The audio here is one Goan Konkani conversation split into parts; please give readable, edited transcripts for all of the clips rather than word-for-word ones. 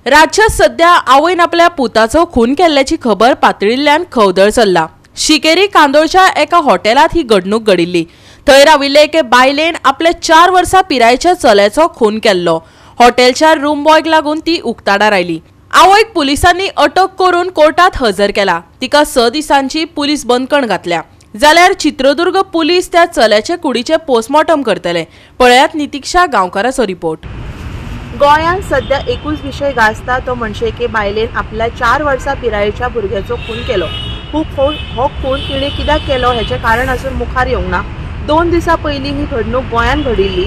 राज्यात सध्या आवयन आपल्या पुताचो खून केल्ल्याची खबर पातळिल्ल्यान खवदळ चल्ला। शिकेरी कांदोळच्या एका हॉटेलात ही घडणूक घडिल्ली। थंय राविल्ले एके बायलेन आपल्या 4 वर्सां पिरायेच्या चल्याचो खून केल्लो। हॉटेलच्या रूम बॉयक लागून ती उक्ताडार आयली। आवयक पुलिसांनी अटक करून कोर्टात हजर केला। तिका 6 दिसांची पुलीस बंदखण घातल्या। जाल्यार चित्रदुर्ग पुलीस त्या चल्याचे कुडीचे पोस्टमॉर्टम करतले। पळयात नितिक्षा गांवकाराचो रिपोर्ट। गोंयांत सध्या एकूच विशय गाजता तो म्हणजे एके बायलेन आपल्या 4 वर्सां पिरायेच्या भुरग्याचो खून केलो। हो खून तिणें कित्याक केलो हेचें कारण अजून मुखार येवंक ना। 2 दिसां पयलीं ही घडणूक गोंयांत घडिल्ली।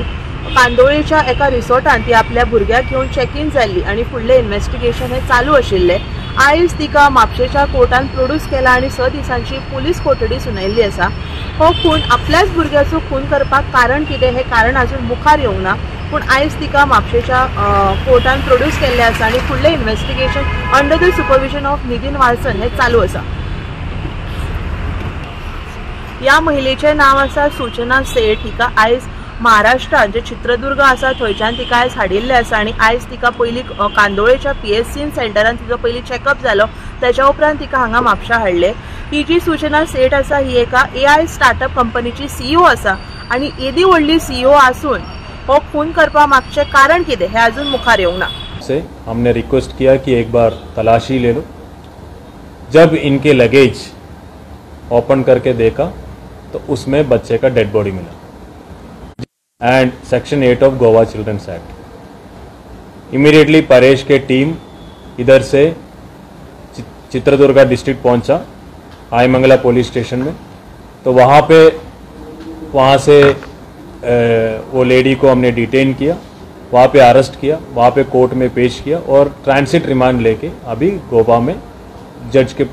कांदोळेच्या एका रिसॉर्टान ती आपल्या भुरग्याक घेवन चॅक इन जाल्ली आनी फुडलें इन्वेस्टिगेशन हें चालू आशिल्लें। आयज तिका म्हापशेच्या कोर्टान प्रोड्यूस केला आनी 6 दिसांची पुलीस कोठडी सुनायिल्ली आसा। हो खून आपल्याच भुरग्याचो खून करपाक कारण कितें हें कारण अजून मुखार येवंक ना, पूण आयज तिका म्हापशेच्या कोर्टान प्रोड्यूस केल्लें आसा आनी फुडलें investigation under the supervision of Nitin Valsan हें चालू आसा। ह्या महिलेचें नांव आसा सूचना सेठ। हिका आयज महाराष्ट्रान जे चित्रदुर्ग आसा थंयच्यान तिका आयज हाडिल्लें आसा आनी आयज तिका पयलीं कांदोळेच्या PSC सेंटरान तिचो पयलीं चॅकअप जालो, तेच्या उपरांत तिका हांगा म्हापशा हाडलें। ही जी सूचना सेठ आसा ही एका AI startup कंपनीची CEO आसा आनी येदी व्हडली CEO आसून हो खून करपा मागचें कारण कितें हें अजून मुखार येवंक ना। से हमने रिक्वेस्ट किया कि एक बार तलाशी ले लो। जब इनके लगेज ओपन करके देखा तो उसमें बच्चे का dead body milli and section 8 of Goa children's act. Immediately Paresh K team इधर से चित्रदुर्गा डिस्ट्रिक्ट पहुंचा, आईमंगला पुलिस स्टेशन में। तो वहाँ से वो लेडी को हमने डिटेन किया, वहाँ पे अरेस्ट किया, वहाँ पे कोर्ट में पेश किया और ट्रांसिट रिमांड लेके अभी गोवा में जज के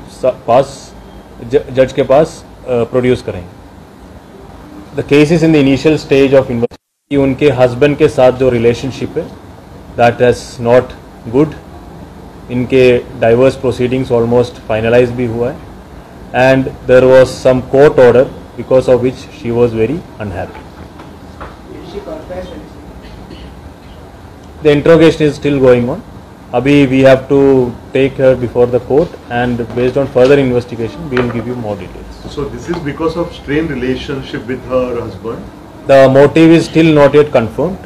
पास प्रोड्यूस करेंगे। The case is in the initial stage of investigation. उनके हस्बैंड के साथ जो रिलेशनशिप है that is not good. इनके डाइवर्स प्रोसीडिंग्स ऑलमोस्ट फाइनलाइज भी हुआ है and there was some court order because of which she was very unhappy. The interrogation is still going on. Abhi we have to take her before the court and based on further investigation we will give you more details. So this is because of strained relationship with her husband? The motive is still not yet confirmed.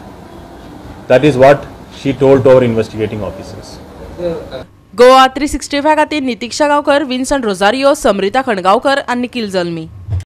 That is what she told to our investigating officers. Goa 365 खातीर नितिक्षा गांवकर, विन्सन रोजारियो, समरिता खणगांवकर आनी निखिल जल्मी।